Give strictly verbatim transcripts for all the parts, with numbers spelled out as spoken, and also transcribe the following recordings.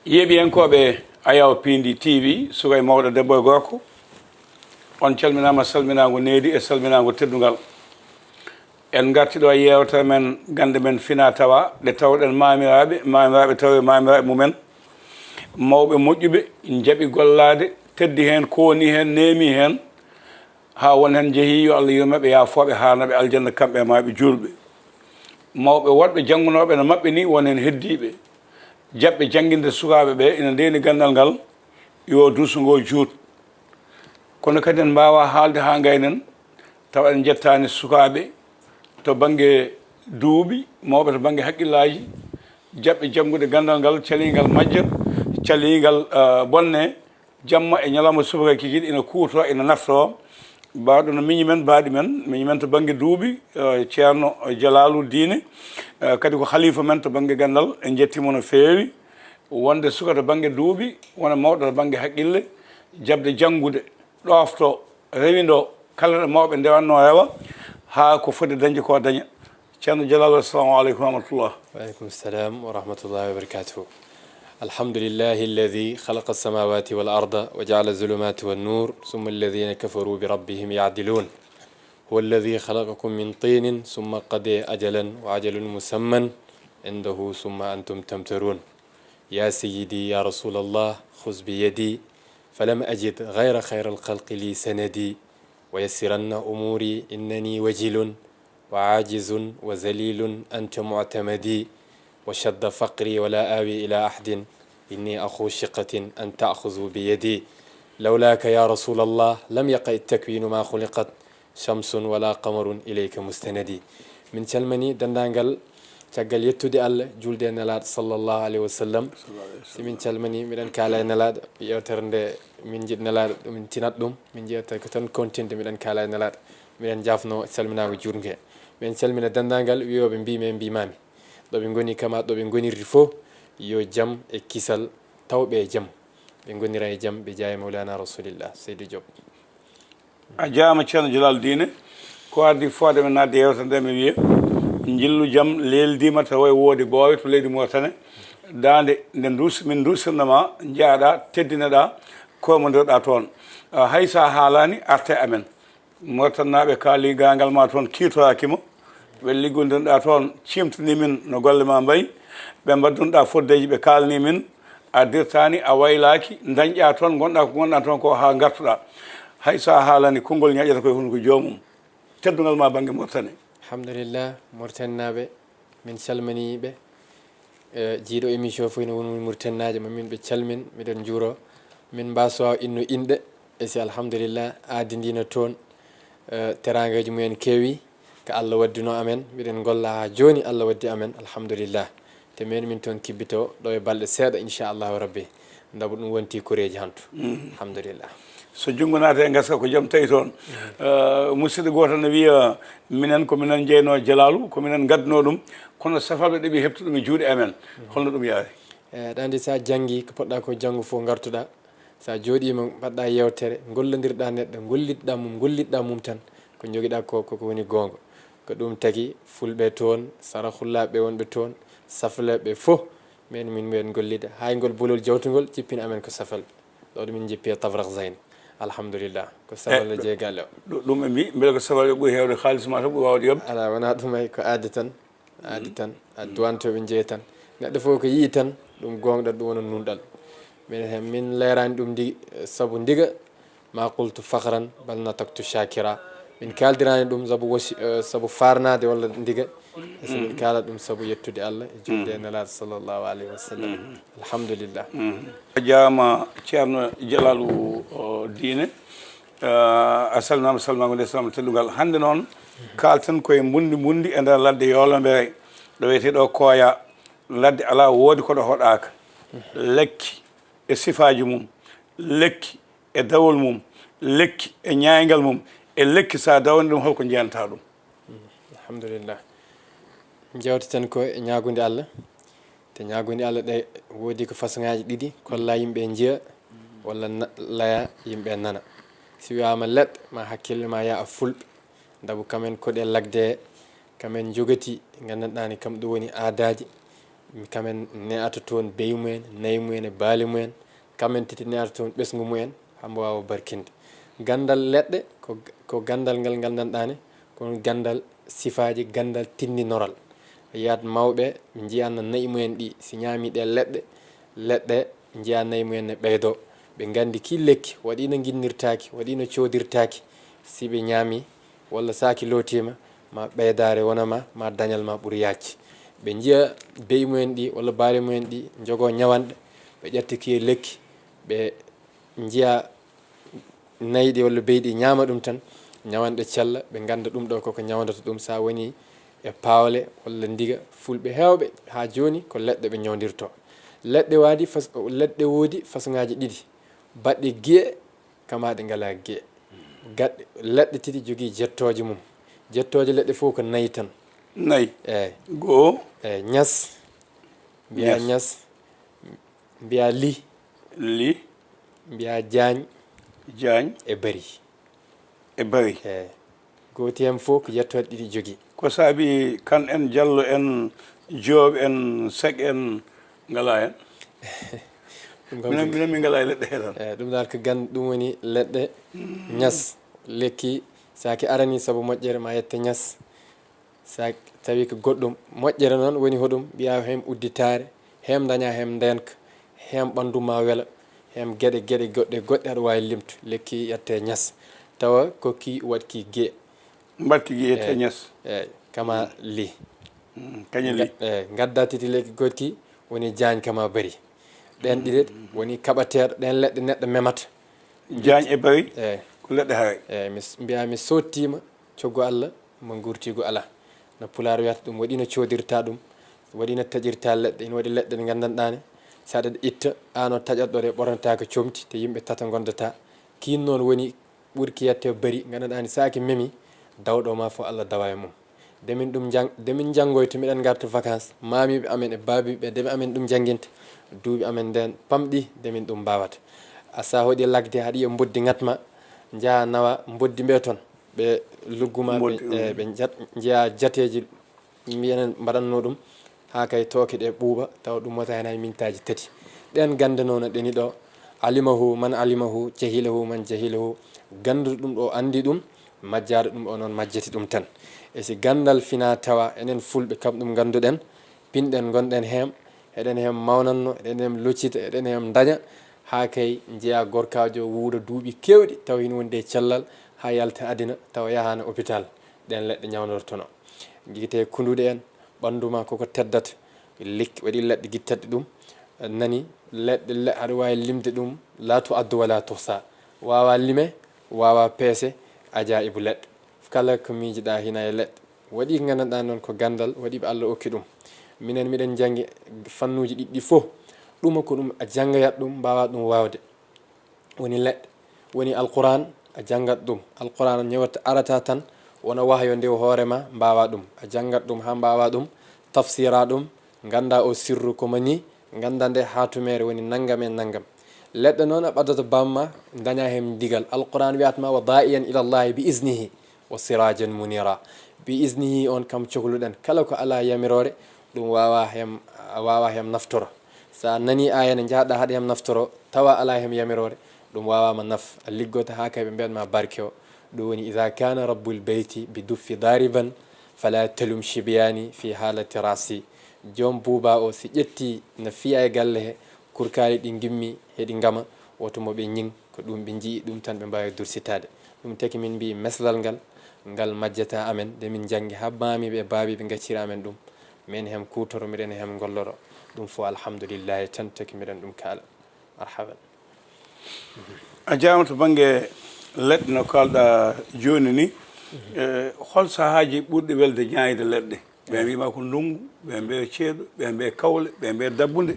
Yeeɓiyankooɓe Ayaw Piindi T V, suka e mawɗo, debbo e gorko, on calminaama salminaango needi e salminaango teddungal. En ngarti ɗo e yeewtere men, gannde men fina tawa, ɗe tawɗen maamiraaɓe, maamiraaɓe tawi maamiraaɓe mumen, mawɓe moƴƴuɓe, njaɓi gollaade, teddi heen, kooni heen, neemi heen, haa won heen njehii, yo Allah yurme ɓe, yaafoo ɓe, haarna ɓe aljanna, kamɓe e maaɓe juulɓe. Mawɓe woɗɓe janngunooɓe no maɓɓe nii, won heen heddiiɓe. Jaɓɓe jannginde sukaaɓe ɓe ina ndeeni ganndal ngal, yo duuso ngoo juut. Kono kadi en mbaawaa haalde haa ngaynen, tawa en njettaani sukaaɓe to bannge duuɓi, mawɓe to bannge hakkillaaji, jaɓɓe janngude ganndal ngal, caliingal majja, caliingal, eh, bonne, jamma e ñalawma subaka kikiiɗe ina kuuto, ina naftoo. Mbaɗo no miñi men, mbaɗi men, miñi men to bannge duuɓi, eh, Ceerno Jalaalu Diine, eh, kadi ko halifa men to bannge ganndal, en njettii mo no feewi. Wonde suka to bannge duuɓi, wona mawɗo to bannge hakkille, jaɓde janngude, ɗoofto, rewindoo, kala ɗo mawɓe ndewatnoo rewa, haa ko foti dañde ko daña. Ceerno Jalal, assalamu aleykum wa rahmatullah. Wa aleykum salam wa rahmatullahi wa barakatuh. الحمد لله الذي خلق السماوات والأرض وجعل الظلمات والنور ثم الذين كفروا بربهم يعدلون. هو الذي خلقكم من طين ثم قضى أجلا وأجل مسمى عنده ثم أنتم تمترون. يا سيدي يا رسول الله، خذ بيدي فلم أجد غير خير الخلق لي سندي، ويسرن أموري إنني وجل وعاجز وذليل أنت معتمدي، وشد فقري ولا آوي إلى أحد، إني أخو شقة أن تأخذوا بيدي، لولاك يا رسول الله لم يقع التكوين ما خلقت، شمس ولا قمر إليك مستندي. Min calmini denndaangal, caggal yettude Allah, julde e Nelaaɗo sallallahu alayhi wa sallam. Si min calmini, miɗen kaala e Nelaaɗo, yewtere nde min njiɗi Nelaaɗo, min tinat ɗum, min njiyata ko tan kontinde, miɗen kaala e Nelaaɗo. Miɗen jaafno salminaango juutnge. Min calmina denndaangal wiyooɓe mbii-mi en mbii-maa-mi. Ɗo ɓe ngoni kama, ɗo ɓe ngonirdi fof, yo jam e kisal taw ɓe e jam. Ɓe ngonira e jam, ɓe jeya e Mawlana Rasulillah, Seydi Diop. A jaama Ceerno Jalal Diine. Ko addi fooɗe men naatde yewtere nde, mi wiya, njillu jam leeldiima tawa e woodi boowe to leydi Mauritanie. Daande nde nduus-, min nduusirna ma, njaaɗa, teddinaɗa, komondirɗa toon. Ah, hay sa haalaani, arte amen. Mauritanie naaɓe kaali gaangal ma toon, kiitoraaki mo. Ɓe liggondirɗa toon, ciimtini min no golle ma mbayi. Ɓe mbaddunɗa foddeeji, ɓe kaalni min. A dirtaani, a waylaaki, dañƴa toon, ngonɗa ko ngonɗa toon ko haa ngartuɗa. Hay sa haalani, konngol ñaƴata koye hunuko joomum. Teddungal ma bannge Mauritanie. Alhamdulillah, Mauritanie naaɓe, min calmini ɓe. Eh, jiiɗo émission fof ina woni Mauritanie naajo, ma min ɓe calmin, miɗen njuuro. Min mbaaso inno inɗe, e si alhamdulillah, aadi ndi no toon, eh, teraangeeji mumen keewi, ko Allah waddunoo amen, miɗen ngolla haa jooni Allah waddi amen, alhamdulillah. Te men min toon kibbito ɗo e balɗe seeɗa, inchallahu rabbi, ndabu ɗum wonti koreeji hantu. Mhm. Alhamdulillah. So junngo naati e ngaska, ko jam tawi toon. Mhm. Eh, musidɗo gooto no wiya, minen ko minen njeynoo Jalaalu, ko minen ngaddunoo ɗum, kono safalɓe ɗeɓi heɓtude ɗum e juuɗe amen. Mhm. Holno ɗum yaari? Eh, aɗa anndi, so a janngii ko poɗɗa ko janngu fof, ngartuɗa, so a jooɗiima, mbaɗɗa yeewtere, ngollondirɗa neɗɗo, ngollitɗa mum, ngollitɗa mum tan, ko njogiɗa ko, ko, ko woni goonga. Ko ɗum tagi fulɓe toon, sarahullaaɓe wonɓe toon, safleeɓe fof, men min mbiyen gollida. Hay ngol bolol jawtungol jippini amen ko safalɓe. Ɗo ɗo min jippi e Tafrak Zayni. Alhamdulillah. Ko safalɓe jeegaɓe o. Ɗu-, ɗum ɓe mbi, mbele ko safalɓe ɓuri heewde kaalis ma tan, ɓuri waawde yoɓde? Alaa, wonaa ɗum ay, ko aadi tan. Aadi tan, a duwanto ɓe njeeyi tan. Neɗɗo fof ko yii tan, ɗum goongɗal, ɗum wona nunɗal. Min hen, min leeraani ɗum ndi-, sabu ndiga, ma qultu fakhran, bal nataktu shakira. Min kaaldiraani ɗum sabu wasi-, eh, sabu faarnaade walla ndiga. So min kaala ɗum sabu yettude Allah e julde e Nelaaɗo sallallahu alayhi wa sallam. Alhamdulillah. A jaama Ceerno Jalaalu, o, Diine. Eh, a salminaama salminaango nde salama teddungal. Hannde noon, kaalten koye mbundi mbundi e nder ladde Yoolombere, ɗo wiyetee ɗo Kooya. Ladde alaa, woodi ko ɗo hoɗaaka. Lekki e sifaaji mum, lekki e dawol mum, lekki e ñaaygal mum, e lekki so a dawni ɗum, holko njeyantaa ɗum? Alhamdulillah. Jewteten ko e ñaagude Allah. Te ñaagude Allah ɗe woodi ko fasoŋaaji ɗiɗi, kolla yimɓe njiya, walla na-, laya yimɓe nana. Si wiyaama leɗɗe, ma hakkille ma yaa fulɓe. Sabu kamen koɗe lagde, kamen jogati, nganndanɗaani kam ɗum woni aadaaji. Kamen ne'ata toon beyi mumen, nayi mumen e baali mumen. Kamen titi ne'ata toon ɓesngu mumen, hambo waawa barkinde. Ganndal leɗɗe ko, ko ganndal ngal nganndanɗaani, ko ganndal sifaaji, ganndal tinndinoral. Yiyat mawɓe, njiyan no nayi mumen ɗi, si ñaami ɗe leɗɗe, leɗɗe, njiya nayi mumen ne ɓeydo. Ɓe nganndi ki lekki, waɗi no nginnirtaaki, waɗi no coodirtaaki. Si ɓe ñaami, walla saaki lootiima, ma ɓeydaare wona ma, ma dañal ma ɓuri yaacci. Ɓe njiya beyi mumen ɗi, walla baali mumen ɗi, njogoo ñawanɗe, ɓe ƴetta ki e lekki, ɓe njiya nayi ɗi walla beyi ɗi ñaama ɗum tan, ñawanɗe cella, ɓe ngannda ɗum ɗo koko ñawndata ɗum. So a woni e Paawle walla Ndiga, fulɓe heewɓe haa jooni ko leɗɗe ɓe ñawndirtoo. Leɗɗe waadi fas-, leɗɗe woodi fasoŋaaji ɗiɗi, baɗɗe gi'e, kamaa ɗe ngalaa gi'e. Gaɗɗe, leɗɗe titi jogii jettooje mum. Jettooje leɗɗe fof ko nayi tan. Nayi. Eey. Goo. Eey, ñas. Mbiyaa ñas. Ñas. Mbiyaa li. Li. Mbiyaa jaañ. Jaañ. E bari. E bari. Eey. Gooti heen fof ko yettooɗe ɗiɗi jogii. Ko saabi Kan en, Jallo en, Joob en, Sek en, ngalaa heen? Ɗum kam minen, ko minen min ngalaa e leɗɗe hee tan. Eey, ɗum dal ko gan-, ɗum woni leɗɗe ñas, lekki, saaki arani sabu moƴƴere ma yette ñas. Sa tawi ko goɗɗum, moƴƴere noon woni hoɗum? Mbiyaa heen udditaare, heen dañaa heen ndeenka, heen ɓanndu ma wela, heen geɗe, geɗe goɗɗe, goɗɗe aɗa waawi limtu. Lekki ƴettee ñas, tawa ko ki waɗki gi'e. Mbaɗki gi'e ƴettee ñas. Eey, kama li. Mm, kañum li. Nga-, eey, ngadda titi lekki goɗki woni jaañ kama bari. Ɗeen ɗiɗi woni kaɓateeɗo, ɗeen leɗɗe neɗɗo memata. Jaañ e bari, eey, ko leɗɗe haray. Eey, mi s-, mbiyaa mi soottiima coggu Allah, mo nguurtiigu alaa. No Pulaar wiyata ɗum, waɗi no coodirta ɗum, waɗi no taƴirta leɗɗe, ina waɗi leɗɗe ɗe nganndanɗaa ne, so aɗa itta, aan o taƴatɗo ɗe ɓornataake comti, te yimɓe tata ngondata. Kiin noon woni ɓurki yette bari, nganndanɗaa ne, saaki memi, dawɗo ma fof Allah dawa e mum. Nde min ɗum njang-, nde min njanngoyta, miɗen ngarta vacances, maamiiɓe amen e baabiiɓe, nde amen ɗum jannginta, duuɓi amen ndeen pamɗi, nde min ɗum mbaawata. A so a hoɗi lagde, haɗi e mboddi ŋat ma, njaha nawa mboddi mbe toon, ɓe luggu ma, ɓe, mboddi, e, mm, ɓe njat-, njiya jateeji, mbiyen mbaɗatnoo ɗum, haa kay tooke ɗe ɓuuɓa, tawa ɗum wota heen hay mintaaji tati. Ɗeen gannde noon ɗeni ɗo, alimahu man alimahu, jahilahu man jahilahu, gannduɗo ɗum ɗo anndi ɗum, majjaaɗo ɗum o noon majjiti ɗum tan. E si ganndal fina tawa, enen fulɓe kam ɗum ngannduɗen, pinɗen ngonɗen heen, eɗen heen mawnanno, eɗen heen loccita, eɗen heen daña, haa kay njiya gorkaajo wuuda duuɓi keewɗi, tawa hino wondi e cellal, haa yalta adina, tawa yahaano hôpital, ɗeen leɗɗe ñawnortono. Gite kunduɗe en, ɓanndu ma koko teddata, lekki, waɗi leɗɗe gittatɗe ɗum, nani leɗɗe, le-, aɗa waawi limde ɗum, la tu'addu wa la tuhsa, waawa lime, waawa peese, ajaa'ibu leɗɗe. Kala ko miijiɗaa hina e leɗɗe. Waɗi ko nganndanɗaa noon ko ganndal, waɗi ɓe Allah okki ɗum. Minen miɗen njanngi fannuuji ɗiɗi ɗi fof. Ɗuma ko ɗum a janngoyat ɗum, mbaawaa ɗum waawde. Woni leɗɗe, woni Alquraan, a janngat ɗum. Alquraan ñewata, arata tan, wona wahyo nde hoore ma, mbaawaa ɗum. A janngat ɗum haa mbaawaa ɗum, tafsiraa ɗum, ngannda o sirru ko mani, ngannda nde haatumeere woni nanngam e nanngam. Leɗɗe noon a ɓaddata bamma, daña heen ndigal. Alquraan wiyat ma, "Wa daa'iyan ila Allahi bi iznihi, wa sirajan munira." Bi iznihi on kam cokluɗen. Kala ko alaa yamiroore, ɗum waawaa heen, a waawaa heen naftoro. So a nanii aaya ne, njahɗa haɗa heen naftoro, tawa alaa heen yamiroore, ɗum waawaa ma naf. A liggota haa kay ɓe mbiyan ma barke o. Ɗum woni, "Iza kana rabbul bayti bi duffi dariban, fala talum shibyani fi halati rasi." Joom buuba o, si ƴetti no fiya e galle he, kurkaali ɗi ngimmi heɗi ngama, woto mo ɓe ñing, ko ɗum ɓe njiyi, ɗum tan ɓe mbaawi dursitaade. Ɗum taki min mbiyi meslal ngal, ngal majjata amen, nde min njanngi haa maamiiɓe e baabiiɓe ngaccira amen ɗum. Min hem kuutoro, miɗen hem ngolloro. Ɗum fof alhamdulillahi tan taki miɗen ɗum kaala. Marhaban. A jaaraama to bannge leɗɗe no kaalɗa jooni ni. Eh, hol sahaaji ɓurɗi welde ñaayde leɗɗe? Ɓe mbiima ko ndunngu, ɓe mbiya ceeɗu, ɓe mbiya kawle, ɓe mbiya dabbunde.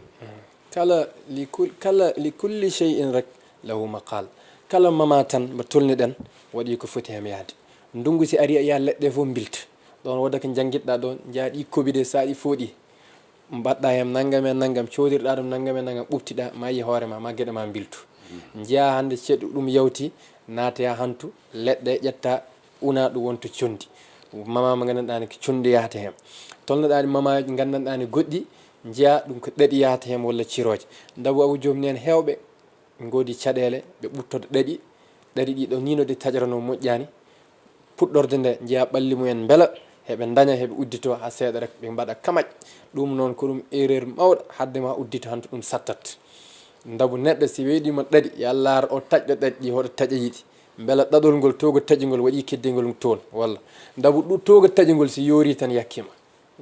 Kala li kul-, kala li kulli shay'in rek lahu maqal. Kala mama tan mbo tolniɗen waɗi ko foti hem yahde. Ndunngu si ari a yiya leɗɗe fof mbilta. Ɗoon wooda ko njanngitɗa ɗoon, njiya ɗi koɓi ɗe, so ɗi fooɗi. Mbaɗɗa heen nanngam e nanngam, coodirɗa ɗum nanngam e nanngam, ɓuɓtiɗa, ma yi hoore ma, ma geɗe ma mbiltu. Njiya hannde ceɗɗu ɗum yawti, naatoya hantu, leɗɗe ƴetta, Una ɗum wonto conndi. Mama mo nganndanɗaa ne ko conndi yahata heen. Tolnoɗaa ɗi mama ɗi nganndanɗaa ne goɗɗi, njiyaa ɗum ko ɗaɗi yahata heen walla cirooje. Ndabu Abu Joob neen heewɓe ngoodi caɗeele, ɓe ɓuttoto ɗaɗi. Ɗaɗi ɗi ɗo nii no ɗi taƴranoo moƴƴaani. Puɗɗorde nde njiyaa ɓalli mumen mbela heɓe ndaña, heɓe udditoo haa seeɗa rek, ɓe mbaɗa kamaƴ. Ɗum noon ko ɗum erreur mawɗo, hadde ma uddito hanto ɗum sattat. Ndabu neɗɗo si weeɗiima ɗaɗi, yo Allah ar o taƴɗo ɗaɗi ɗi, hoɗo taƴa yiɗi. Mbela ɗaɗol ngol, toogo taƴungol waɗi keddingol toon, walla ndabu ɗu-, toogo taƴungol si yoori tan yakkima.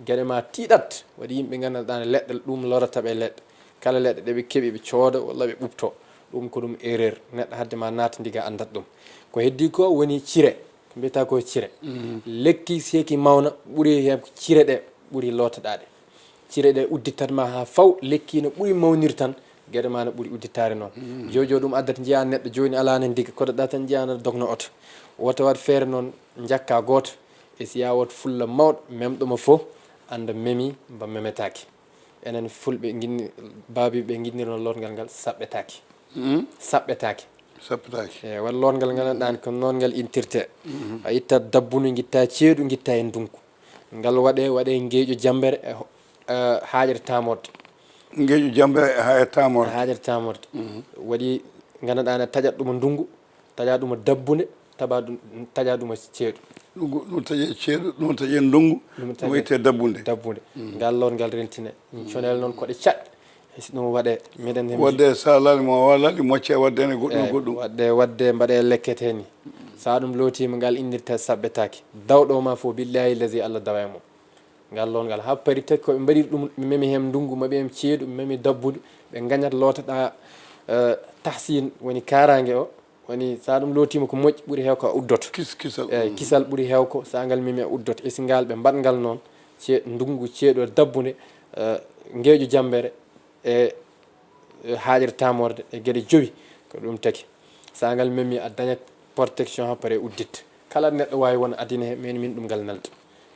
Geɗe ma tiiɗat, waɗi yimɓe nganndanɗaa ne leɗɗe, ɗum lorata ɓe leɗɗe. Kala leɗɗe ɗe ɓe keɓi ɓe cooda walla ɓe ɓuɓto. Ɗum ko ɗum erreur. Neɗɗo hadde ma naata ndiga anndat ɗum. Ko heddi ko woni cire, ko mbiyata ko cire. Lekki seeki mawna ɓuri heew cire ɗe ɓuri lootaɗaɗe. Cire ɗe udditat ma haa faw, lekki no ɓuri mawnir tan, geɗe ma no ɓuri udditaare noon. Jojo ɗum addat njiyaa neɗɗo jooni alaa ne ndiga, koɗo ɗa tan njiyaa na dogno oto. Wota waɗ feere noon njakka gooto, e si yaa woto fulla mawɗo, memɗo mo fof, annda memi mba memetaake. Enen fulɓe nginni, baabi ɓe nginnirno lorngal ngal saɓɓetaake. Saɓɓetaake. Sappitaaki. E walla lorngal ngal ɗan ko noon ngal intirte. A itta dabbunde, ngitta ceeɗu, ngitta e ndungu. Ngal waɗe, waɗe ngeeƴo jambere, e ho-, e haaƴere tamorde. Ngeeƴo jambere e haaƴere tamorde. Haaƴere tamorde. Waɗi nganndanɗaa ne taƴat ɗum ndungu, taƴa ɗum dabbunde, taɓa ɗum, taƴa ɗum ceeɗu. Ɗum, ɗum taƴe ceeɗu, ɗum taƴe ndungu, ɗum taƴe ɗum itte dabbunde. Dabbunde. Ngal lorngal rentine. Conel noon koɗe caɗ. E si ɗum waɗe, meɗen hemji. Waɗde sa laali mo, wa laali mocce, waɗde ne goɗɗum e goɗɗum. Waɗde, waɗde mbaɗe lekkete ni. Sa ɗum lootiima, ngal inndirta saɓɓetaake. Dawɗo ma fof, billahi lazi Allah dawa e mum. Ngal loon ngal haa pari taki ko ɓe mbaɗiri ɗum, ɓe memi heen ndungu, maɓɓe heen ceeɗu, ɓe memi dabbude, ɓe ngañat lootaɗa, eh, tahsin woni kaaraange o. Woni sa ɗum lootiima ko moƴƴi, ɓuri heew ko a uddoto. Kis-, kisal. Eeyi, kisal ɓuri heew ko sa ngal memi a uddoto. E si ngal ɓe mbaɗ ngal noon, ce-, ndungu ceeɗu dabbunde, eh, ngeeƴu jambere, e, e haaƴere tamorde e geɗe jowi, ko ɗum tagi. So a ngal memi a dañat protection haa pare uddit. Kala neɗɗo waawi won adina he, min, min ɗum ngal nelda.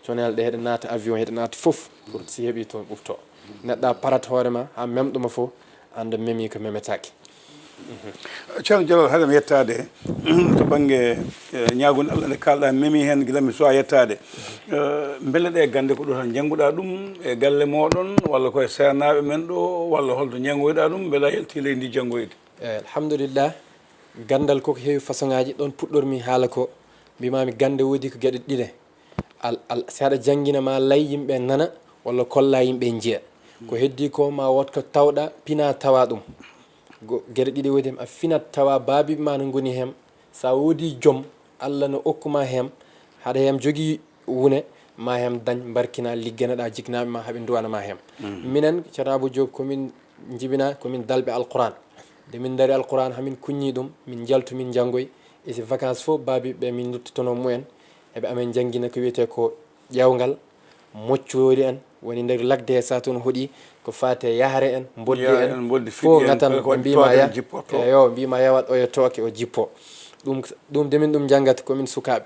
Conel ɗe heɗe naata avion, heɗe naata fof, pour si heɓi toon ɓufto. Neɗɗo a parat hoore ma, haa memɗo ma fof, annda memi ko memetaake. Ceerno Jalal, haɗa mi yettaade to bannge, eh, ñaagunde Allah nde kaalɗa, memi heen gila mi suwaa yettaade. Eh, mbele ɗe gannde ko ɗo tan njannguɗaa ɗum e galle mooɗon, walla koye seernaaɓe men ɗo, walla holto njanngoyɗaa ɗum, mbele a yalti leydi ndi janngoyde? Eh, alhamdulillah, ganndal ko ko heewi façon ŋaaji, ɗoon puɗɗormi haala ko, mbimaami gannde woodi ko geɗe ɗiɗe. Al-, al-, si aɗa janngina ma lay yimɓe nana, walla kolla yimɓe njiya. Ko heddi ko ma wood ko tawɗa, pina tawa ɗum. Go-, geɗe ɗiɗi woodi heen, a finat tawa baabiiɓe ma no ngoni heen. Sa woodi joom, Allah no okku ma heen, haɗa heen jogii wune, ma heen dañ, mbarkina, ligganaɗa jiknaaɓe ma, haɓe nduwana ma heen. Minen, Ceerno Abou Diop, ko min njibina, ko min dalɓe Alquran. Nde min ndari Alquran, hamin kuññi ɗum, min njaltu, min njanngoy. E si vacances fof, baabiiɓe ɓe min nduttotono mumen, eɓe amen njanngina ko wiyetee ko ƴeewngal, moccoori en, woni nder lakde he, sa toon hoɗi, ko faati e yahre en, mboddi en, fof ngatan, ɓe mbima ya-, eyo, mbima yawat oyo tooke o jippo. Ɗum, ɗum de min ɗum njanngata, ko min sukaaɓe.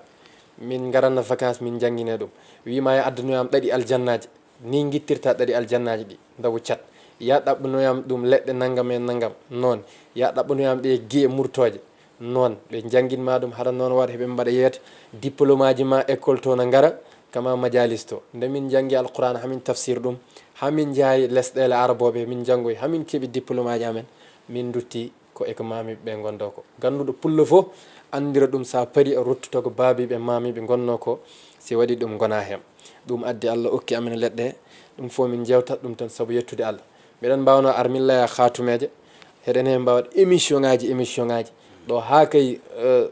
Min ngaranna vacances, min njanngine ɗum. Wima ya addanoyam ɗaɗi aljannaaji. Ni ngittirta ɗaɗi aljannaaji ɗi, ndawu cat. Ya ɗaɓɓanoyam ɗum leɗɗe nanngam e nanngam, noon. Ya ɗaɓɓanoyam ɗe giye murtooje, noon. Ɓe njanngin ma ɗum, hara noon waɗa heɓe mbaɗa yeeta. Diplôme aji ma école to na ngara, kama majalis to. Nde min njanngi Alquran, hamin tafsir ɗum, hamin njaayi lesɗeele arabooɓe, min njanngoy, hamin keɓi diplôme aji amen, min ndutti ko e ko maamiiɓe ɓe ngondo ko. Gannduɗo pullo fof anndira ɗum, sa pari a ruttoto ko baabiiɓe maamiiɓe ngonno ko, si waɗi ɗum ngona heen. Ɗum addi Allah okki amen leɗɗe, ɗum fof min njewtat ɗum tan sabu yettude Allah. Meɗen mbaawno ar min laya haatumeeje, heɗen heen mbaawat émission ŋaaji, émission ŋaaji. Ɗo haa kay, eh,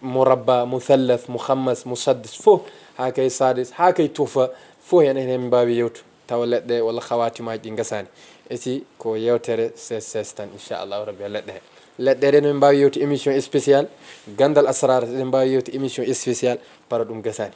murabba, musallas, muhammas, musaddis fof, haa kay sadis, haa kay tufa fof, enen heen mbaawi yewtu, tawa leɗɗe walla hawatimaaji ɗi ngasaani. E si ko yewtere ses ses tan, inchallahu rabbi, e leɗɗe he. Leɗɗe ɗen, min mbaawi yewtu émission spéciale, ganndal asrar, eɗen mbaawi yewtu émission spéciale, para ɗum gasaani.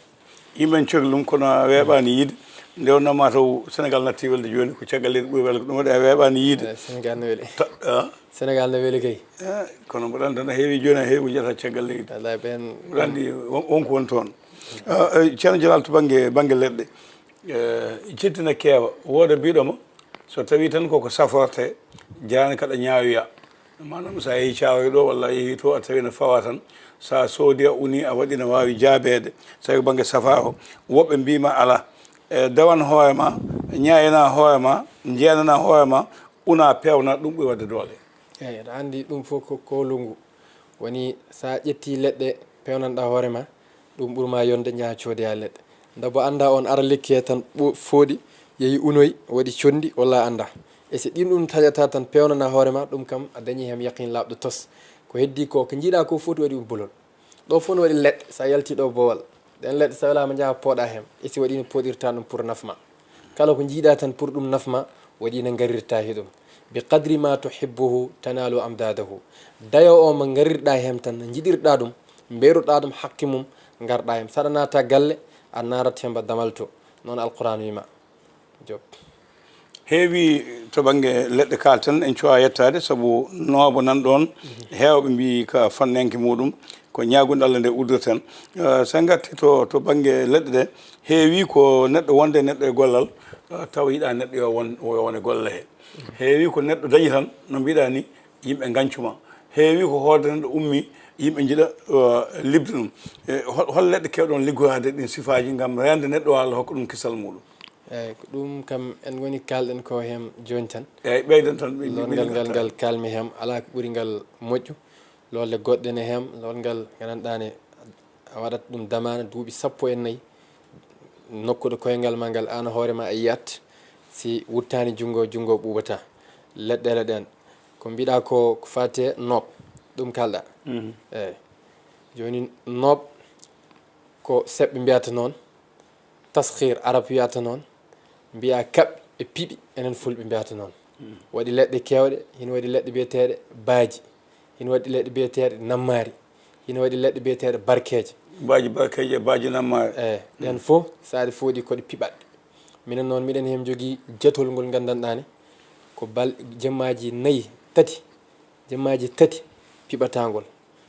Yimɓe en cohli ɗum, kono a weeɓaani yiide. Nde wonnoo ma taw Sénégal natti welde jooni, ko caggal leydi ɓuri welde, ko ɗum waɗi a weeɓaani yiide. Eh, Sénégal no weli. Ta-, ah? Sénégal no weli kay. Eh, kono mboɗo anndi tan, a heewi jooni, a heewi ko njiyata caggal leydi. Wallaay, ɓen mboɗo anndi won, won ko woni toon. Ah, eh, Ceerno Jalal, to bannge, bannge leɗɗe, eh, cetti na keewa. Wooda biiɗo ma, so tawii tan koko saforte, jaani kaɗa ñaawoya. Maanaam, so a yehi Caaroy ɗo walla a yehi to, a tawi ene fawaa tan, so a soodi, a unii, a waɗi, ene waawi jaabeede. So tawi ko bannge safaa o, woɓɓe mbiima alaa. E, dewan hoore ma, ñaayana hoore ma, jeenana hoore ma, una peewna, ɗum ɓuri waɗde doole. Eeyi, aɗa anndi ɗum fof ko koolungu. Woni so a ƴetti leɗɗe peewnanɗa hoore ma, ɗum ɓurma yonde njaha coodoya leɗɗe. Nde bo annda on ara lekki he tan ɓo-, fooɗi, yehi unoy, waɗi conndi, walla annda. E so ɗin ɗum taƴata tan peewnana hoore ma, ɗum kam a dañi hem yaqin laaɓɗo tos. Ko heddi ko, ko njiiɗa ko foti waɗi ɗum bolol. Ɗo fof no waɗi leɗɗe, so a yalti ɗo boowal. Ɗen leɗɗe so a welaama njaha pooɗa hem, e si waɗi no pooɗirta ɗum pour nafma. Kala ko njiiɗa tan pour ɗum nafma, waɗi no ngarirta he ɗum. Bi qadri ma tuhibbuhu tanalu amdadahu. Dayo o mo ngarirɗa hem tan, no njiɗirɗa ɗum, mberuɗa ɗum haqqe mum, ngarɗa hem. Saɗa naata galle, a naarat hem ba damal to. Noon Alquraan wima. Joop. Heewi to bannge leɗɗe kaalten, en cuwa yettaade, sabu noobo nan ɗoon, heewɓe mbiyi ka fannenke muɗum, ko ñaagunde Allah nde uddirten. Eh, so en ngartii to, to bannge leɗɗe ɗe, heewi ko neɗɗo wonde neɗɗo e gollal, eh, tawa yiɗa neɗɗo yo won, yo won e gollal he. Heewi ko neɗɗo dañi tan, no mbiɗa ni, yimɓe ngancuma. Heewi ko hoorde neɗɗo ummi, yimɓe njiɗa, eh, liɓde ɗum. Eh, hol, hol leɗɗe kewɗon liggoraade ɗin sifaaji ngam reende neɗɗo walla hokka ɗum kisal muɗum? Eeyi, ko ɗum kam en ngoni kaalɗen ko hem jooni tan. Eeyi, ɓeyden tan, ɓe-, ɓe-, Lorngal ɓe-, ngal, ngal kaalmi hem, alaa ko ɓuri ngal moƴƴu. Lorle goɗɗe ne hem, lorngal gandanɗa ne, a waɗat ɗum damaana duuɓi sappo e nayi. Nokkuɗo koyngal ma ngal, aan hoore ma a yiyat, si wuttaani junngo, junngo ɓuuɓata. Leɗɗeele ɗen, ko mbiɗa ko, ko faati e nooɓ, ɗum kaalɗa. Mhm. Eeyi. Jooni nooɓ ko seɓɓe mbiyata noon, taskhiir, Arab wiyata noon, mbiya kaɓɓi e piɓi, enen Fulɓe mbiyata noon. Mm. Waɗi leɗɗe keewɗe, hino waɗi leɗɗe biyeteeɗe baaji, hino waɗi leɗɗe biyeteeɗe nammaari, hino waɗi leɗɗe biyeteeɗe barkeeje. Baaji barkeeje e baaji nammaari. Eeyi, ɗen fof, so aɗa fooɗi ko ɗe piɓaɗɗe. Minen noon, miɗen heen njogii jatol ngol nganndanɗaa ne, ko bal-, jemmaaji nayi, tati, jemmaaji tati piɓatangol.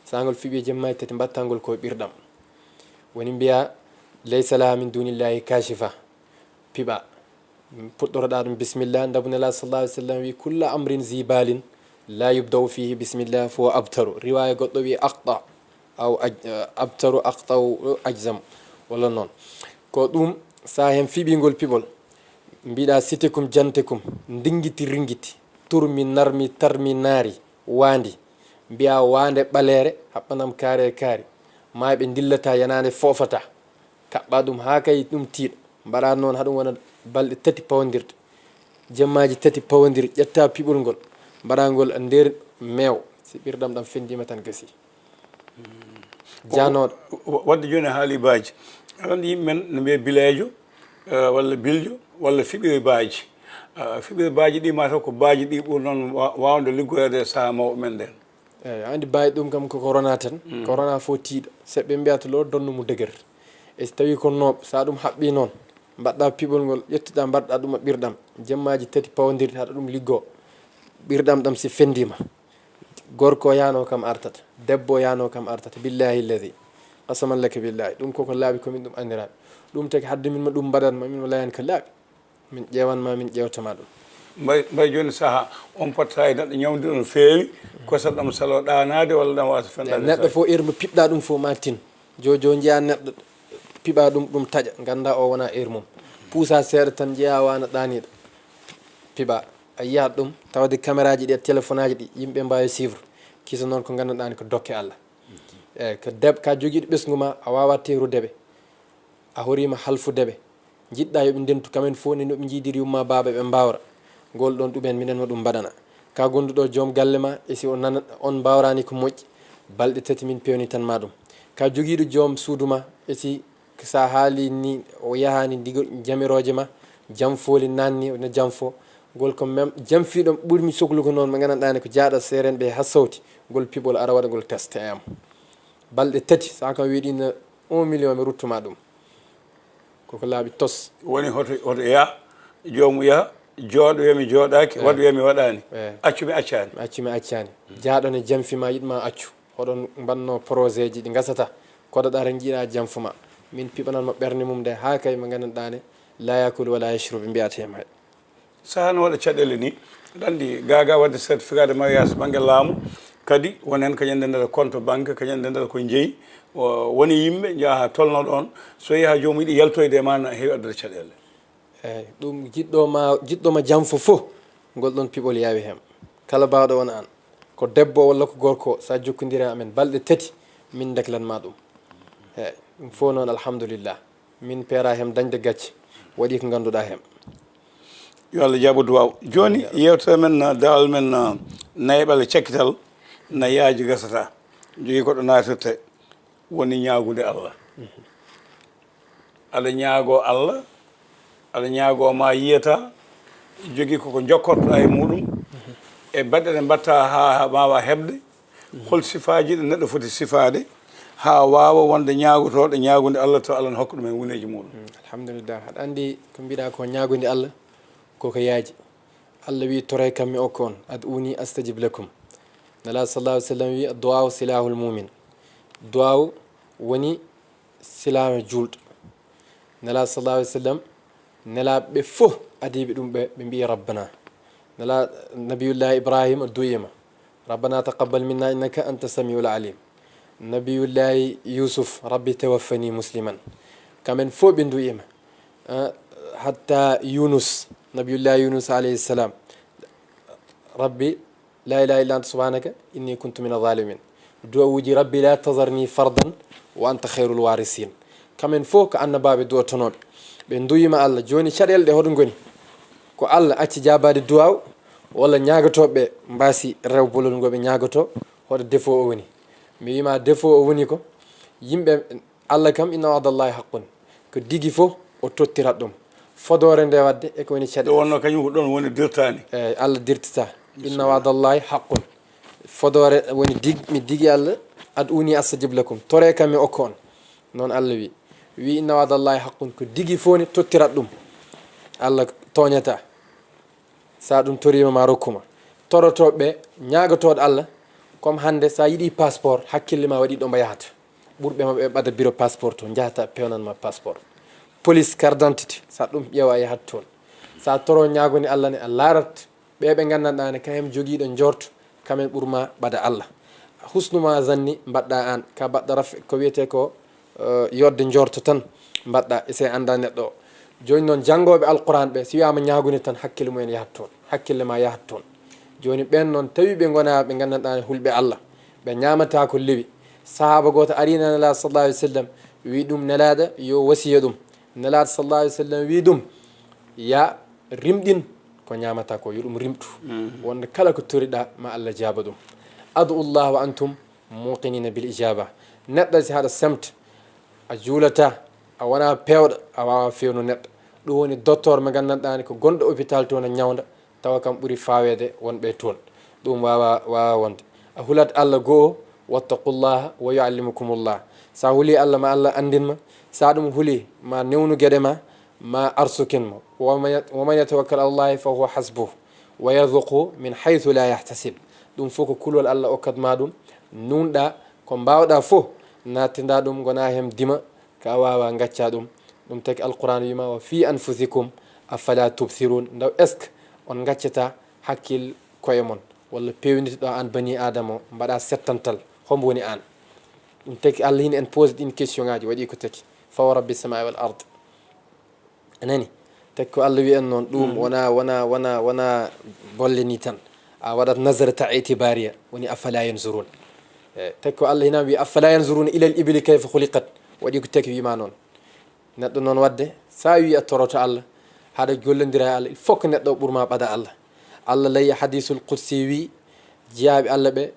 So ngol fiɓi jemmaaji tati, mbattangol ko ɓirɗam. Woni mbiya, "Laysa laha min dunillahi kashifa." Piɓa. Puɗɗoroɗa ɗum bismillah. Ndabu Nela sallallahu alaihi wasallam wi, "Kullu amrin zi balin la yubda'u fihi bismillah, fa huwa abtaru." Riwaya goɗɗo wi, "Aqta." Aw aj-, eh, abtaru, aqtau, ajzam, walla noon. Ko ɗum, so a heen fiɓingol piɓol, mbiɗa sitekum jantekum, ndingiti ringiti, turmi narmi tarmi naari, waandi, mbiya waande ɓaleere, haɓɓanam kaare e kaari, maa ɓe ndillata yanaande foofata, kaɓɓa ɗum haa kay ɗum tiiɗa, mbaɗa noon haa ɗum wona balɗe tati pawondirɗe, jemmaaji tati pawondir, ƴetta piɓol ngol, mbaɗa ngol e nder meew, si ɓirɗam ɗam fendiima tan gasi. Janooɗo. Wa-, waɗde jooni a haali baaji. Aɗa anndi yimɓe men no mbiya bileejo, eh, walla biljo, walla fiɓiri baaji. Ah, fiɓiri baaji ɗi mataw ko baaji ɗi ɓuri noon wa-, waawde liggoreede e sahaa mawɓe men nden. Eeyi, a anndi baaji ɗum kam ko corona tan. Mm. Corona fof tiiɗo. Seɓɓe mbiyata lo donnu mu dëgër. E so tawi ko nooɓ, so a ɗum haɓɓi noon, mbaɗɗa piɓol ngol, ƴettuɗa mbaɗɗa ɗum e ɓirɗam. Jemmaaji tati pawondirɗi haɗa ɗum liggoo. Ɓirɗam ɗam si fendiima. Gorko o yaano kam artata, debbo o yaano kam artata, billahi lladi, qasaman laka billahi, ɗum koko laaɓi komin ɗum anndiraaɓe. Ɗum tagi hadde min ma ɗum mbaɗan ma, min ma layan ko laaɓi. Min ƴeewan ma, min ƴeewta ma ɗum. Mbay, mbay jooni saha, on potta e neɗɗo ñawndi no feewi, kosam ɗam salo ɗaanaade walla ɗam wasa fendaade. Neɗɗo fof, heure mo piɓɗa ɗum fof ma tin. Jojo njiya neɗɗo piɓa ɗum, ɗum taƴa, ngannda o wona heure mum. Puusa seeɗa tan njiya wana ɗaaniɗo. Piɓa. A yiyat ɗum, tawde caméra ji ɗi e téléphone aji ɗi, yimɓe mbaawi suivre. Kisa noon ko nganndanɗaa ni ko dokke Allah. Eeyi, ko deb-, ka jogiiɗo ɓesngu ma, a waawat teerude ɓe. A horiima halfude ɓe. Njiɗɗa yo ɓe ndentu kamen fof, ni no ɓe njiidiri yumma baaba ɓe mbaawra. Ngol ɗoon ɗumen minen mo ɗum mbaɗana. Ka gonduɗo joom galle ma, e si o nana, on mbaawraani ko moƴƴi, balɗe tati min pewnitan ma ɗum. Ka jogiiɗo joom suudu ma, e si Ko sa haali ni, o yahaani ndigo jamirooje ma, jam fooli naanni, no jam fo. Ngol ko mem-, jam fiiɗo ɓurmi soklugo noon, mo nganndanɗaa ne ko jaaɗo seeren ɓe haa sawti, ngol piɓol ara waɗa ngol test e am. Balɗe tati, sa kam wiɗi no un million mi ruttuma ɗum. Koko laaɓi tos. Woni hoto, hoto ya, joomu ya, jooɗo wiya mi jooɗaaki, eh, waɗu wiya mi waɗaani. Eh. Accu mi accaani. Mi accu mi accaani. Jaaɗo ne jam fi ma yiɗma accu. Hoɗon mbanno projet ji ɗi ngasata, koɗoɗa tan njiɗa jamfu ma. Min piɓanan mo ɓernde mum nde haa kay mo nganndanɗaa ne, la yakulu wala yashrubu mbiyata he may. Saha no waɗa caɗeele ni, aɗa anndi, gaagaa waɗde certificat de mariage bannge laamu, kadi won heen kañum ndenndata compte banque, kañum ndenndata ko jeyi. O-, woni yimɓe njaha haa tolno ɗoon, so yehi haa joomum yiɗi yaltoyde e ma, na heewi addude caɗeele. Eeyi, ɗum jiɗɗo ma, jiɗɗo ma jam fof fof, ngol ɗoon piɓol yaawi heen. Kala baawɗo won aan, ko debbo walla ko gorko, so a jokkondiri e amen balɗe tati, min ndeklan ma ɗum. Eeyi, ɗum fof noon, alhamdulillah. Min peera heen dañde gacce, waɗi ko ngannduɗaa heen. Yo Allah jaɓu duwaaw. Jooni, yeewtere men, uh, dawal men, uh, nayaɓal e cakkital, na yaaji gasata. Jogii ko ɗo naatirte, woni ñaagude Allah. Aɗa ñaagoo Allah, aɗa ñaagoo ma yiyata, jogii koko jokkortoɗaa e muɗum, e baɗɗe ɗe mbaɗta haa, haa mbaawa heɓde, hol sifaaji ɗi neɗɗo foti sifaade haa waawa wonde ñaagotooɗo ñaagude Allah, to Allah ne hokka ɗum en wuneeji muɗum? Mm, alhamdulillah. Aɗa anndi ko mbiɗa ko ñaagude Allah, koko yaaji. Allah wi, "Toroy kam mi okka on, ad'uuni astajib lakum." Nela sallallahu alaihi wasallam wi, "Addu'aa'u silahul mu'min." Du'aa'u woni silaawo juulɗo. Nela sallallahu alaihi wasallam, nelaaɓe fof adiiɓe ɗum ɓe, ɓe mbi'i Rabbana. Nela Nabiyullahi Ibrahima du'ima, "Rabbana taqabbal minna innaka anta samiul alim." Nabiyullahi Yusuf, "Rabbi tawaffani musliman." Kamɓe fof ɓe du'ima. Ah, hatta Yunus, Nabiyullahi Yunus alayhi salam, "Rabbi, la ilaha illa anta subhanaka inni kuntu min adh-dhalimin." Du'a'uuji, "Rabbi la tazarni fardan wa anta khayrul warisin." Kamɓe fof ko annabaaɓe du'otonooɓe. Ɓe du'ima Allah. Jooni caɗeele ɗe hoɗo ngoni? Ko Allah acci jaabaade du'aaw, walla ñaagotooɓe mbaasi rew bolol ngo ɓe ñaagotoo, hoɗo défaut o woni? Mi wiima défaut o woni ko yimɓe Allah kam, inna wa'dallahi haqqun. Ko digi fof, o tottirat ɗum. Fodoore nde waɗde, e ko woni caɗeele. Ɗo wonno kañum ko ɗoon woni dirtaani. Eeyi, Allah dirtata. Inna wa'dallahi haqqun. Fodoore woni dig-, mi digi Allah, "Ad'uuni astajib lakum." Toree kam mi okka on. Noon Allah wi. Wi, "Inna wa'dallahi haqqun." Ko digi fof ne tottirat ɗum. Allah tooñata. Sa ɗum toriima ma rokkuma. Torotooɓe, ñaagotooɗo Allah, comme hannde sa yiɗi passeport, hakkille ma waɗi ɗo mbo yahata. Ɓurɓe maɓɓe ɓe ɓada bureau passeport to, njahata pewnan ma passeport. Police, carte d'identité, sa ɗum ƴeewa a yahat toon. Sa toro ñaagoni Allah ne, a laarat ɓe ɓe nganndanɗaa ne, kañum jogiiɗo njorto, kamen ɓurma ɓada Allah. Husnu ma zanni mbaɗɗa aan, ka mbaɗɗa raf-, ko wiyetee ko, eh, yodde njorto tan mbaɗɗa, e sey annda neɗɗo o. Jooni noon, janngooɓe Alquraan ɓe, si wiyaama ñaagunde tan, hakkille mumen yahat toon, hakkille ma yahat toon. Jooni ɓeen noon, tawi ɓe ngonaa ɓe nganndanɗaa ne hulɓe Allah, ɓe ñaamataa ko lewi. Sahaaba gooto arii Nelaaɗo sallallahu alaihi wasallam, wi ɗum Nelaaɗo yo wasiya ɗum. Nelaaɗo sallallahu alaihi wasallam wi ɗum, ya rimɗin ko ñaamata ko, yo ɗum rimɗu. Mhm. Wonde kala ko toriɗaa, ma Allah jaaba ɗum. Ad'u Allah wa antum muqinina bil ijaba. Neɗɗo si haɗa semta, a juulata, a wona peewɗo, a waawa feewnu neɗɗo. Ɗum woni docteur mo nganndanɗaa ne ko gonɗo hôpital to na ñawnda, tawa kam ɓuri faaweede wonɓe toon. Ɗum waawa, waawa wonde. A hulat Allah goo, "Wattaqullaha wa yuallimukumullah." Sa huli Allah, ma Allah anndin ma. Sa ɗum huli, ma newnu geɗe ma, ma arsukin ma. "Wa man yat-, wa man yatawakkal ala Allahi fa huwa hasbuh. Wa yarzuqhu min haythu la yahtasib." Ɗum fof ko kulol Allah okkat ma ɗum. Nuunɗa ko mbaawɗa fof, nattinda ɗum, ngona hem dima, ka waawa ngacca ɗum. Ɗum tagi Alquraan wiima, "Wa fi anfusikum afala tubsirun." Ndaw est-ce que on ngaccata hakkil koye mon, walla peewnitiɗo aan bani Aadama o, mbaɗa settantal, hombo woni aan? Ɗum tagi Allah hino en pose ɗin question ngaji, waɗi ko tagi, "Fa wa rabbi samai wal ard." A nani? Tagi ko Allah wi'en noon, ɗum wona, wona, wona, wona bolle ni tan. A waɗat nazarata itibariya, woni afala yanzurun. Eh, tagi ko Allah hino wi'i, "Afala yanzuruna ilal ibili kayfa khuliqat." Waɗi ko tagi wi'ma noon. Neɗɗo noon waɗde, sa wi a toroto Allah, haɗa gollondira e Allah, il faut que neɗɗo o ɓurma ɓada Allah. Allah lay hadisul qudsi wi, jiyaaɓe Allah ɓe,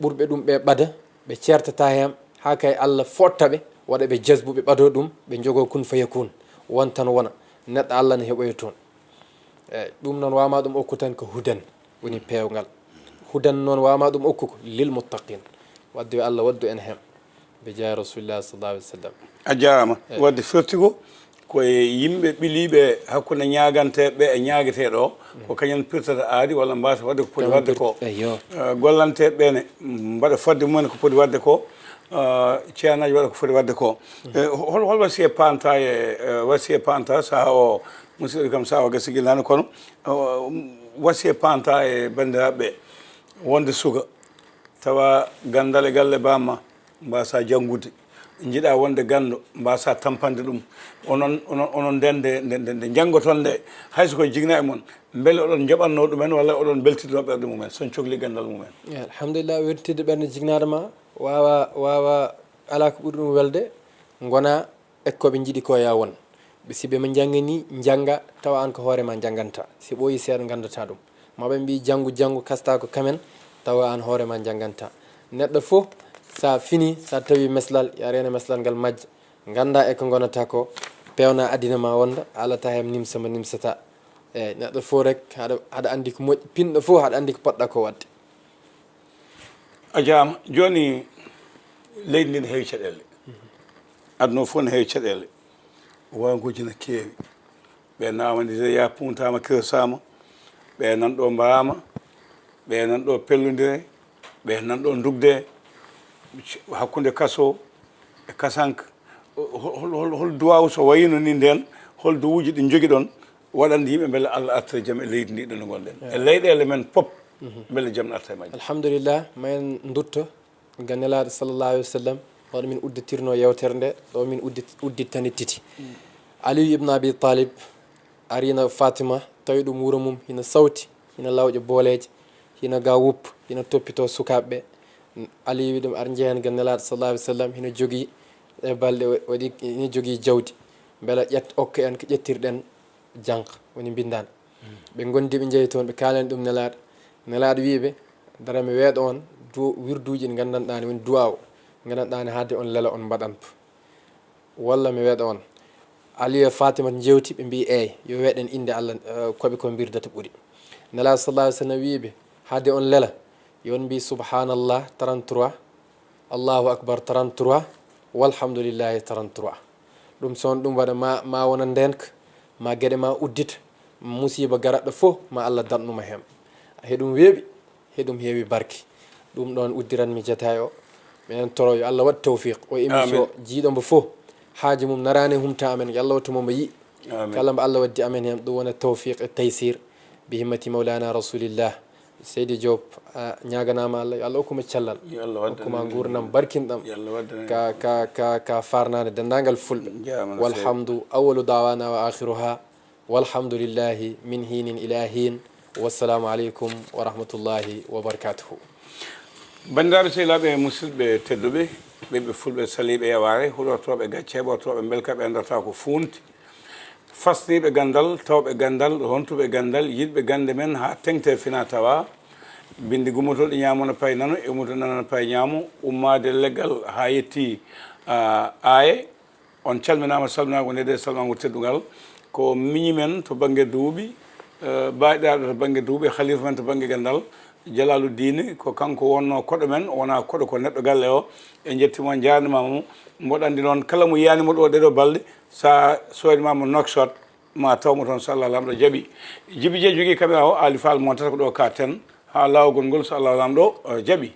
ɓurɓe ɗum ɓe ɓada, ɓe ceertata heen, haa kay Allah footta ɓe, waɗa ɓe jazbu, ɓe ɓado ɗum, ɓe njogo kun fayakun, won tan wona. Neɗɗo Allah ne heɓoya toon. Eeyi, ɗum noon wawma ɗum okku tan ko hudan, woni peewgal. Hudan noon wawma ɗum okku ko lil muttaqin. Wadde yo Allah waddu en heen. Bi jaahi Rasulillah sallallahu alaihi wasallam. A jaaraama. Eeyi. Wadde firti ko, ko e yimɓe ɓiliiɓe hakkunde ñaaganteeɓe e ñaageteeɗo o, ko kañum pirtata aadi walla mbaasa wadde ko poti wadde ko. Eeyo. Eh, gollanteeɓe ɓe ne mbaɗa fodde mumen ko poti wadde ko, Ceernaaji waɗa ko foti waɗde ko. Hol hol wasiya panta e wasiya panta saha o? Musidɗo kam saha o gasi gilnaani kono wasiya panta e banndiraaɓe ɓe wonde suka tawa ganndal e galle bamma mbasa janngude, njiɗa wonde ganndo mbasa tampande ɗum, onon onon onon ndende nde nde nde njanngoton nde, hayso ko jigna e mon, mbele oɗon njoɓanno ɗumen walla oɗon mbeltidno ɓerɗe mumen son cokli ganndal mumen? Alhamdulillah, weltidde ɓernde jignaɗo ma wawa wawa ala ko ɓuri ɗum welde. Gona ekkoɓe jiiɗi ko ya won ɓe sibe ma jangani janga tawa an ko hoore ma janganta si ɓooyi seeɗa gandata ɗum. Ma ɓe mbi janngu janngu kasta ko kamen tawa an hoore ma janganta. Neɗɗo fof sa fini sa tawi meslal ya reena meslal ngal majja, ganda e ko gonata ko, pewna adina ma wonda alata hem nimsa ma nimsata. Eyyi, neɗɗo fof rek haɗa haɗa andi ko moƴƴi, pinɗo fof haɗa andi ko poɗɗa ko wadde. A jaama. Jooni leydi ndi ne heewi caɗeele. Aduna o fof ne heewi caɗeele. Wawanguuji ne keewi. Ɓe naamani de ya puntama kirsama. Ɓe nan ɗo mbaama. Ɓe nan ɗo pellodire. Ɓe nan ɗo ndugde. Hakkunde kaso e kasanka. Hol hol hol duwawu so wayino ni nden? Hol duwuji ɗi jogiɗon waɗande yimɓe mbele Allah artira jam e leydi ndi ɗo ngonɗen e leyɗele men pop? Mbele jam arta e majje. Alhamdulillah, ma en dutto ga nelaɗo sallallahu alaihi wasallam. Ɗo min udditirno yewtere nde ɗo min uddit- uddittani titi. Aliyu ibn Abi Talib arina Fatima tawi ɗum wuro mum hino sawti, hino lawƴa booleeje, hino ga wuppa, hino toppito sukaaɓe ɓe. Aliyu wi ɗum ar njehen ga nelaɗo sallallahu alaihi wasallam, hino jogii e balɗe o- waɗi hino jogii jawdi, mbela ƴet okka en ko ƴettirɗen janq woni mbindan. Ɓe gondi ɓe njehi toon ɓe kaalani ɗum nelaɗo. Nelaɗo wi ɓe dara mi weeɗo on du- wirduuji ɗi gandanɗa ne woni du'a o gandanɗa ne haade on lela on mbaɗan. Walla mi weeɗa on? Aliyu e Fatimata njewti ɓe mbi eey yo weeɗen innde Allah. Koɓe ko mbirdata ɓuri. Nelaɗo sallallahu alaihi wasallam wiiɓe haade on lela yo on mbi subhanallah trente-trois, Allahu akbar trente-trois, walhamdulillahi trente-trois. Ɗum so on ɗum waɗa ma ma wona ndenka, ma geɗe ma uddita, musiba garaɗɗo fof ma Allah daɗnuma hen. Heɗum weeɓi. Heɗum heewi barke. Ɗum ɗon uddiranmi jataay o. Meɗen toro yo Allah waɗ tawfiq o émission jiiɗo mbo fof haaji mum naraani humta amen yo Allah wattu mo mbo yiɗi. Kala mbo Allah waddi amen heen ɗum wona tawfiq e taysir. Bi himmati mawlana rasulillah. Seydi Diop a ñaganama Allah yo Allah hokkuma cellal, hokkuma gurdam barkinɗam ka ka ka ka farnade dendagal fulɓe. Walhamdu awalu dawana wa akhiruha. Walhamdulillahi min hinin ila hin. Wassalamu aleykum wa rahmatullahi wa barakatuhu. Banndiraaɓe sehilaaɓe e musidɓe tedduɓe, ɓiɓɓe fulɓe saliiɓe yawaare, huɗortooɓe gacce, heɓortooɓe mbelka, ɓe anndata ko fuunti, fasniiɓe ganndal, tawɓe ganndal, hontuɓe ganndal, yiɗɓe gannde men haa teŋte fina tawa, binndi gummotooɗi ñaamo no payi nano, iwmoto nano no payi ñaamo, ummaade leggal haa yetti aaye. On calminaama salminaango nde e salmango teddungal. Ko miñi men to bannge duuɓi, baaɗiraaɗo to bannge duuɓi, halifa men to bannge ganndal, Jalaalu Diine, ko kanko wonnoo koɗo men, wonaa koɗo ko neɗɗo galle o. En njettii mo, en njaarniima mo. Mboɗo anndi noon kala mo yiyaani mo ɗo ɗeɗo balɗe, so a soyniima mo Nouakchott, ma taw mo toon so Allah Laamɗo jaɓii. Jibi Jeey jogii caméra o, Aali Faal montata ko ɗo ka ten, haa laawol ngol so Allah Laamɗo jaɓii.